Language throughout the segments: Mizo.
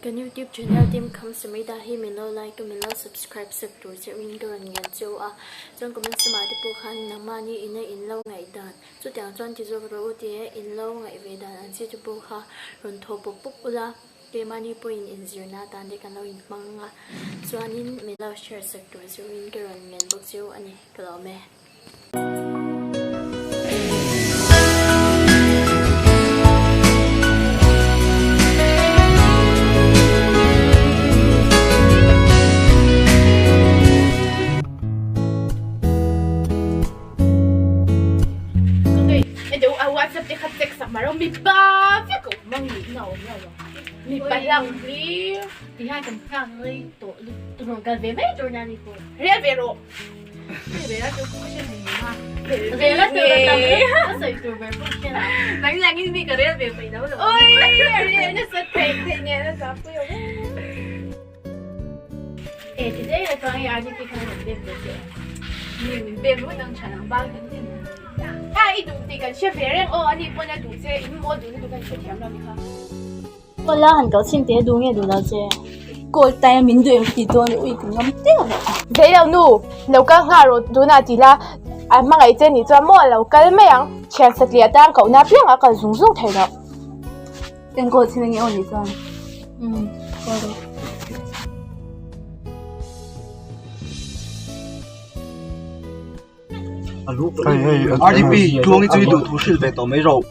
Kan YouTube channel Team Khamsamrita hi min lo like a min lo subscribe sak tur che in ka rawn ngen cheu a, chuan comments lamah te pawh khan nangmahni ina in lo ngaihdan chutiang chuan ti zawk rawh u tia in lo ngaih ve dan ang chi te pawh kha rawn thaw pawp pawp ula, keimahni pawhin inzirna atan te kan lo inhmang a, chuanin min lo share sak tur cheu in ka rawn ngen bawk cheu a ni, ka lawm e. Kawla han kal chhin teh duh nge duh lo che. Call time min duh em tih dawn ui ka ngam teuh lo. Zei lo nu, lo kal nghal rawh tunah ti la, a hmangaih che nih chuan maw a lo kal mai ang, thian satliah tan kohna apiang a kal zung zung thei lo. Eng call chhin ange aw nih chuan. Umm call rawh. RDP tluang hi chu i duh thu hrilh ve tawh mai rawh.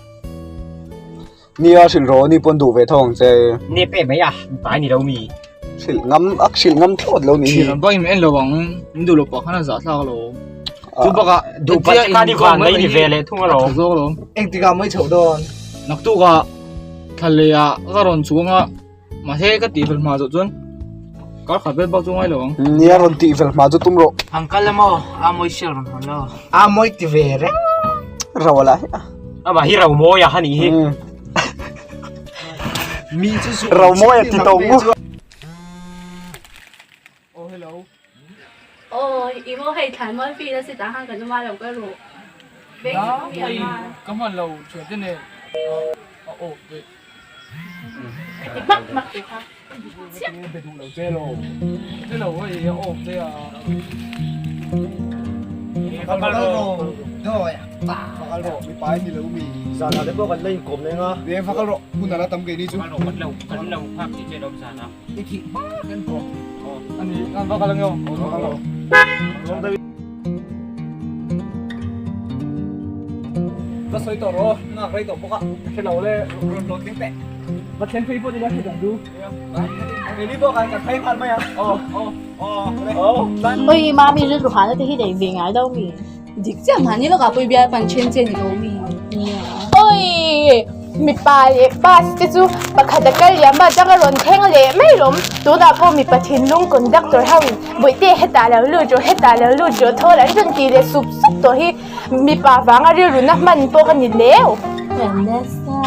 Nia hrilh rawh ni pawn duh ve tho ang che. Nep em mai a, pai ni lo mi. Hrilh ngam a hrilh ngam thlawt lo ni hi. Hrilh bak in en lo ang, min duh lo pah khan a zah thlak lo. Chu bakah duh pah che khan i van mai ni ve leh thung alawm. A tha zawk alawm. Engtikah mai chhoh dawn? Naktukah thla leh ah ka rawn chuang a. Mahse ka tih fel hma zawh chuan kar khat vel bak chu ngai lo ang. Nia rawn tih fel hma chu tum rawh. Ang kal emaw a mawi sial rawn hawn lo. A mawi ti ve reng rau ala hi a. Amah hi rau mawi a hani hi. Mi chu su rau mawi a ti tawh mu. Oh hello. Oh i maw hei thlan mawi fi na si tah khan kan awm a lo ka ruh. Hei ka hman lo thian te nen a aw te. Ti hmak hmak te kha. Be duh lo che lo. Che lo hei a aw te a. Fakal rawh. Fakal rawh mi pai ni lo mi. Zan ah te pawh kan la inkawm leng a. Ve fakal rawh hun ala tam kei ni chu. Fakal rawh kan lo kan lo phak tih che lawm zan ah. I thih hma kan kawm. Ani kan fakal ang emaw. Fakal rawh. Ka sawi tawh rawh, nghak rei tawh bawk a, ka hre lo le, rawn rawn thleng teh. Va thleng phei pawh nila hre dang du. Keini pawh kan phei nghal mai a. Aw, aw, aw. Oi, mami rilru hana te hi nei ve ngai lo mi. Dik chiah mahni lawkah pawh i bial pan then che ni lo mi. Oi, mipa leh bus te chu pakhat a kal liam a, atanga rawn thleng leh mai lawm. Tunah pawh mipa thinlung conductor ho in Bawihte hetah lo lut rawh, hetah lo lut rawh thawl an rawn ti leh sup sup tawh hi mipa vanga rilru na hman pawh ka ni leu. Vanessa.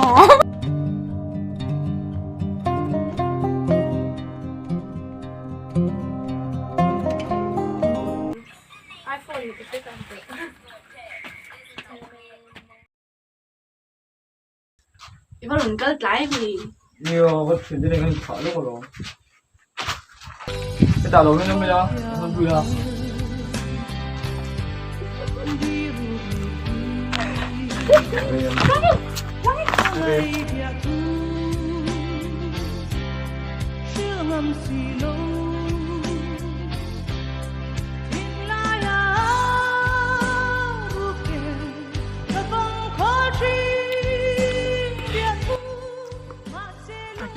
I va rawn kal tlai mi. Nia ka thian te nen kan inthah lawk alawm. Hetah lo en mai a, ka hman pui a.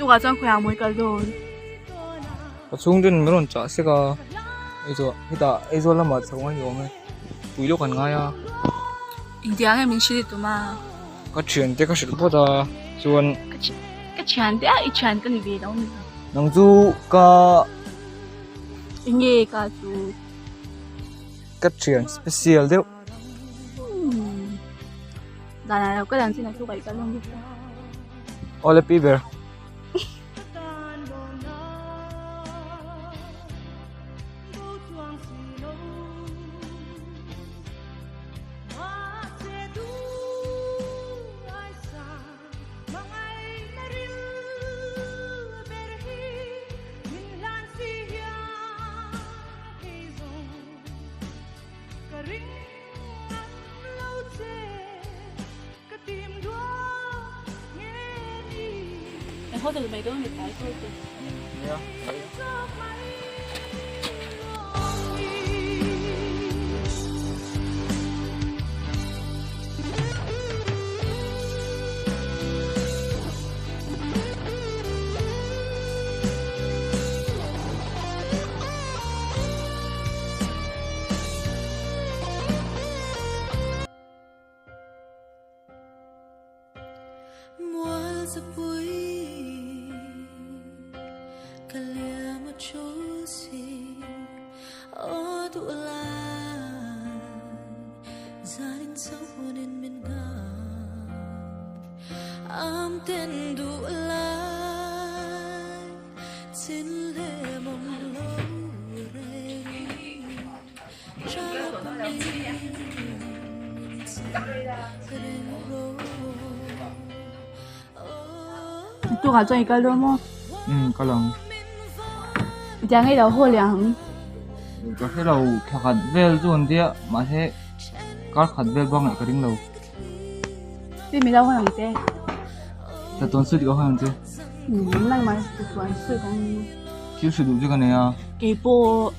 Tukah chuan khawiah mawi kal dawn. Ka chhungten min rawn chah sek a, eizuah hetah Aizawl lamah chho a ni awm e, pui lawk an ngai a. Engtiang nge min hrilh tum a? Ka thiante ka hrilh phawt a, chuan. Ka thiante a, i thian ka ni ve lo ni. Nang chu ka. Enge ka chu? Ka thian special deuh. Danah lo ka lang chin a thu kaih ka lawm. Awle pi ber. Kan hotel mai dawn ni tlai tur te. Nia. Tukah chuan i kal dawn maw? Umm kal ang. I tiang ngei lo haw leh ang. Ka hre lo thla khat vel chu an tia mahse kar khat vel bang leh ka ring lo. Ti mi lo hawn ang che. Chatuan suit ka hawn ang che. Umm nang mah chatuan suit ang. Thil hre duh chu ka nei a. Keipawh.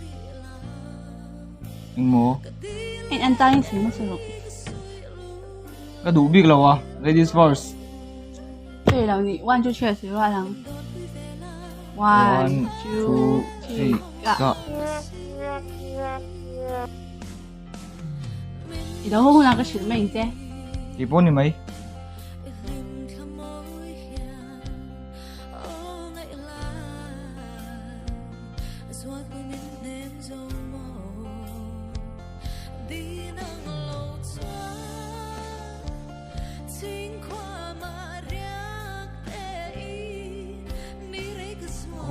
Engmaw? En an tangin thil hmasa rawh. Ka duh bik lo a, ladies first. Hei lo ni, one two three a sawi rual ang. One, two, three, ka. I lo haw hunah ka hrilh mai ang che. Kei pawh ni mai.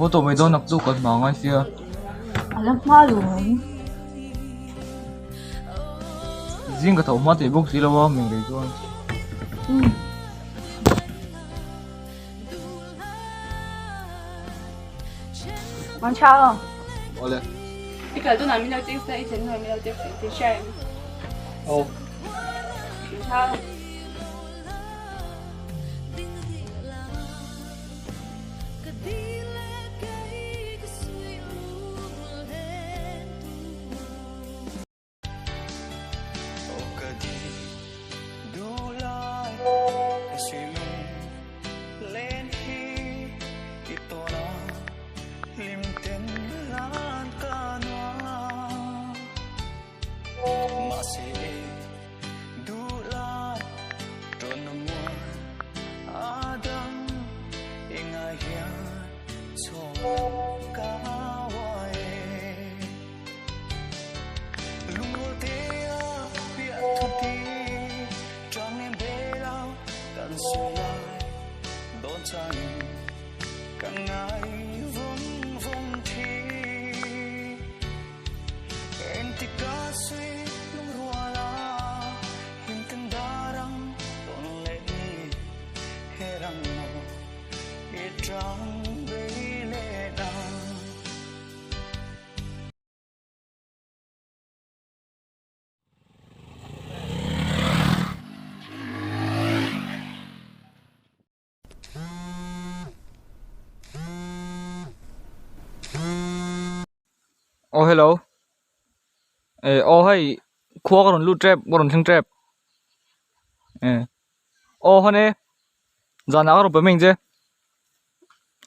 Haw tawh mai dawn nak chu kan hma ngai sia. A la hma lo ang. Zing ka tho hma teh bawk si lo a meng rei chuan. Mang tha aw. Awle. I kal tunah min lo text a, i thlen hnuah min lo text tih hria em? Aw. Mang tha aw. Aw hello eh aw hei khua ka rawn lut tep ka rawn thleng tep eh aw hawne zanah ka rawn pe mai ang che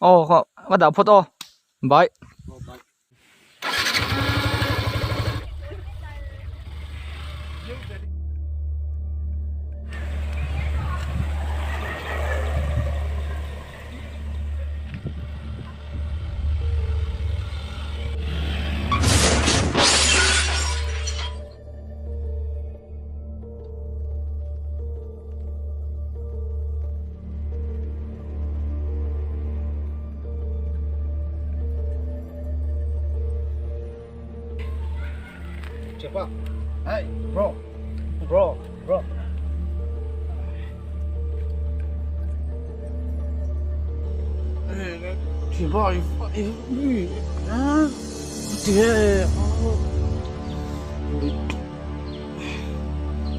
aw ka dah phawt aw bye. Chepa. Hey, bro. Bro, bro. Chepa, i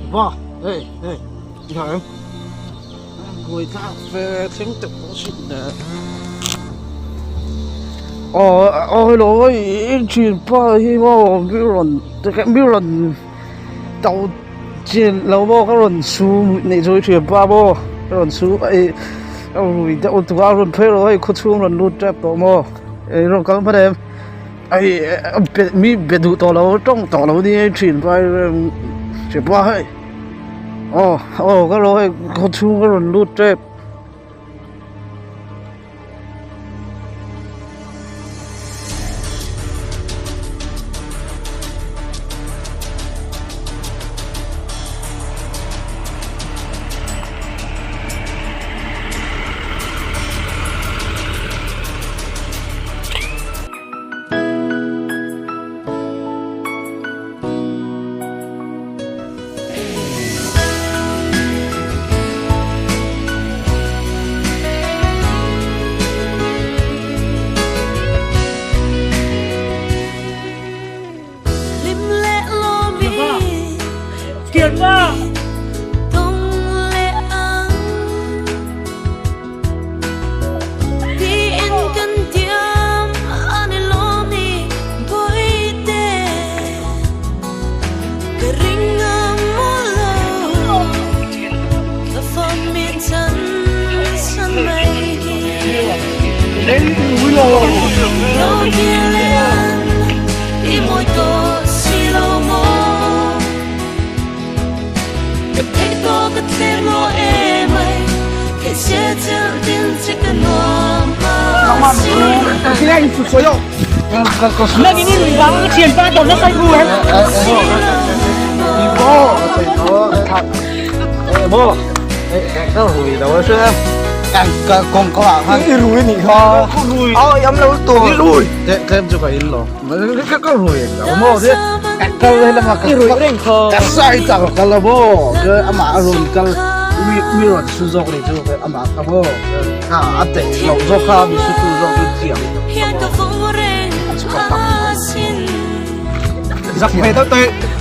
Chepa, hey, hey. Đi hả em? Buai thlak ve thleng teuh pawh sin le. Aw aw hello hei i thianpa hi maw mi rawn mi rawn to chin lo maw ka rawn su neih chu i thianpa maw ka rawn su ih a rui deuh lutuk a a rawn phei rawh hei khawchhung rawn lut tep tawh maw ih rawn kal hman em hei mi be duh tawh lo tawng tawh lo nia i thianpa hi thianpa hei. Aw aw ka lo hei khaw chhung ka rawn lut tep.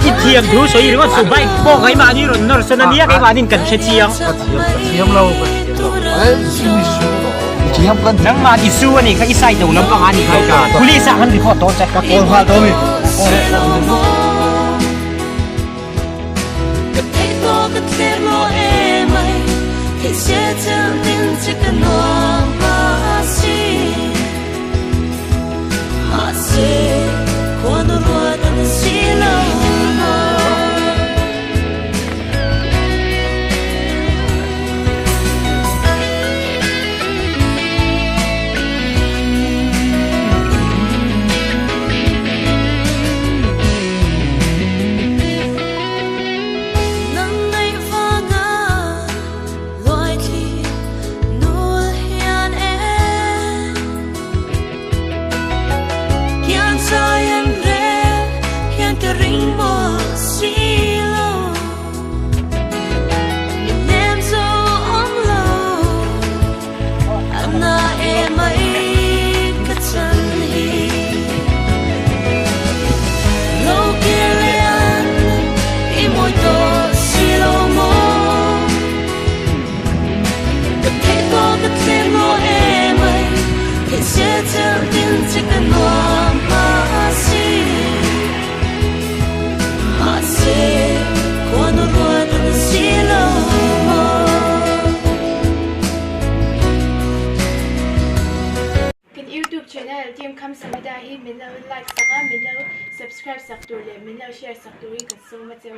I thiam thu sawi ringawt chu bike pawh keimahni rawn nawr sawn a nia keimahniin kan hre chiang. Nangmah i su a nih kha i side lo lampang a nih kha police ah kan report dawn che. Kan YouTube channel Team Khamsamida hi min lo like sak a, min lo subscribe sak tur leh min lo share sak turin kan sawm a cheu.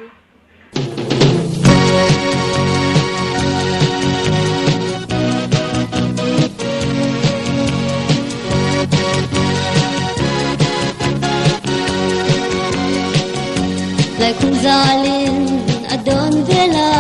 Laikhum zalin a dawn vela.